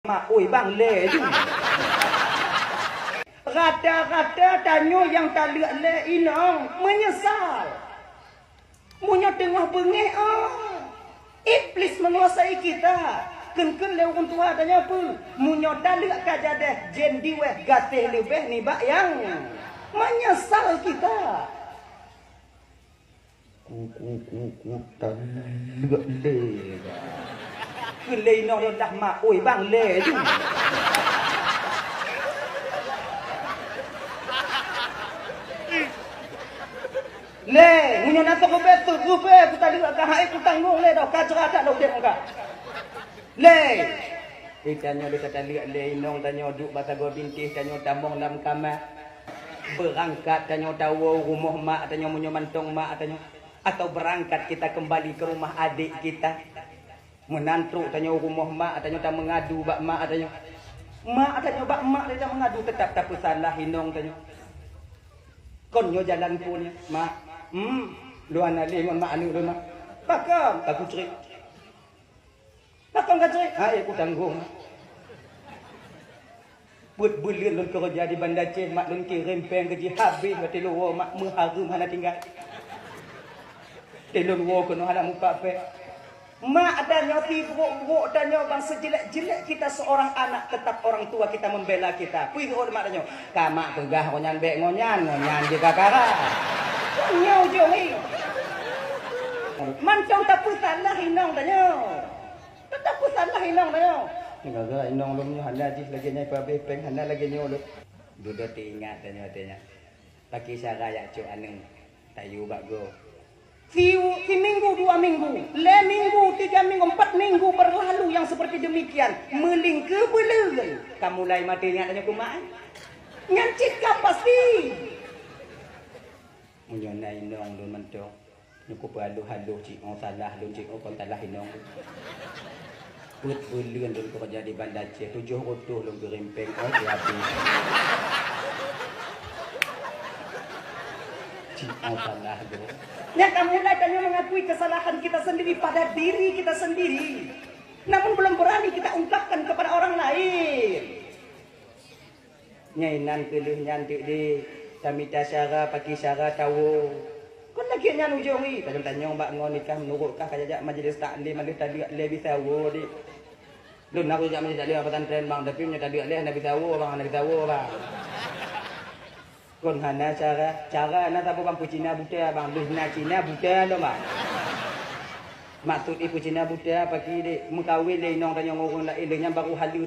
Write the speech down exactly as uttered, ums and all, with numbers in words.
Mak oi bang lé ju. Rata-rata tanyoe nyang taleuek lé inong meunyeusal. Meunyoe teungoh beungéh, oh, Iblis menguasai kita. Kheun-kheun lé ureueng tuha tanyoe peue? Meunyoe taleuek ka jadeh, jén diweh gaséh leubeh nibak nyang meunyeusal kita. Ku, ku, ku, ku, taleuek lé. Kheun lé inong lôn dah mak, oi bang lé ju. Lé, meunyoe na soe geubeuet, soe geubeuet, kutaleuek ka hai kutanggong lé doh, ka ceurah that lôn udép ka. Lé! Di tanyoe di ka taleuek lé inong tanyoe duek bak sagoe bintéh tanyoe tamong lam kama. Beurangkat tanyoe tawoe u rumoh mak tanyoe meunyoe mantong mak tanyoe. Atau beurangkat kita keumbali keu rumoh adék kita. Meunan trok tanyoe u rumoh mak tanyoe tameungadu bak mak tanyoe. Mak tanyoe bak mak tanyoe tameungadu teutap tapeusalah inong tanyoe. Kon nyoe jalan phon nyoe, mak. Hmm, lôn hana lé ngon mak aneuk lôn mak. Pakon ka kucrét. Pakon ka cre-, hai kutanggong. Peuet buleuen lôn keureuja di Banda Aceh, mak lôn kirém péng gaji habéh, watèe lôn woe mak meuhareuem hana tinggai. Watèe lôn woe keunoe hana mupat péng. Mak tanyoe sibrok-brok tanyoe bang, sejelek-jelek kita seorang anak tetap orang tua kita membela kita. Peue geurot mak tanyoe? Ka mak peugah ngon nyan bèk ngon nyan, ngon nyan jeuet ka kara. Nyoe ujong nyoe. Mantong tapeusalah inong tanyoe. Tapeusalah inong tanyoe. Gara-gara inong lôn nyoe hana jih lagèe nyan, peuhabéh péng hana lagèe nyoe lôn. Dudoe teuingat tanyoe watèe nyan. Pakri cara jak cok aneuk tayue bak goe. Si, siminggu, dua minggu, lhèe minggu, tiga minggu, empat minggu berlalu yang seperti demikian. Meulingkeu buleuen. Ka mulai maté nyak tanyoe keu mak, eh? Nyan cit ka pasti. Meunyoe na inong lôn mantong, nyoe kupeulhaloh-haloh cit ngon salah lôn, cit ngon kon salah inong lôn. Peuet buleuen lôn keureuja di Banda Aceh, tujoh reutôh lôn kirém péng, oh, habéh. Cit ngon salah lôn. Nyan ka mulai tanyoe mengakui kesalahan kita sendiri pada diri kita sendiri. Namun belum berani kita ungkapkan kepada orang lain. Nyan inan keu lheueh nyan teuk deh, tamita syara, pakri syara tawoe. Kon lagèe nyan ujong jih, tanyong-tanyong bak ngon nikah, meunurot kah ka jak majelis taklim, lheueh taleuek lé bisa woe deh. Lôn na kujak majelis taklim pesantren bang, tapi meunyoe taleuek lé hana bisa woe bang, hana bisa woe bang. Kon hana cara, cara na saboh bang peucina buta bang, lheueh na Cina buta lom bang. Maksud jih peucina buta, pakri deh, meukawen lé inong tanyoe ngon ureueng laén, lheueh nyan baru haleue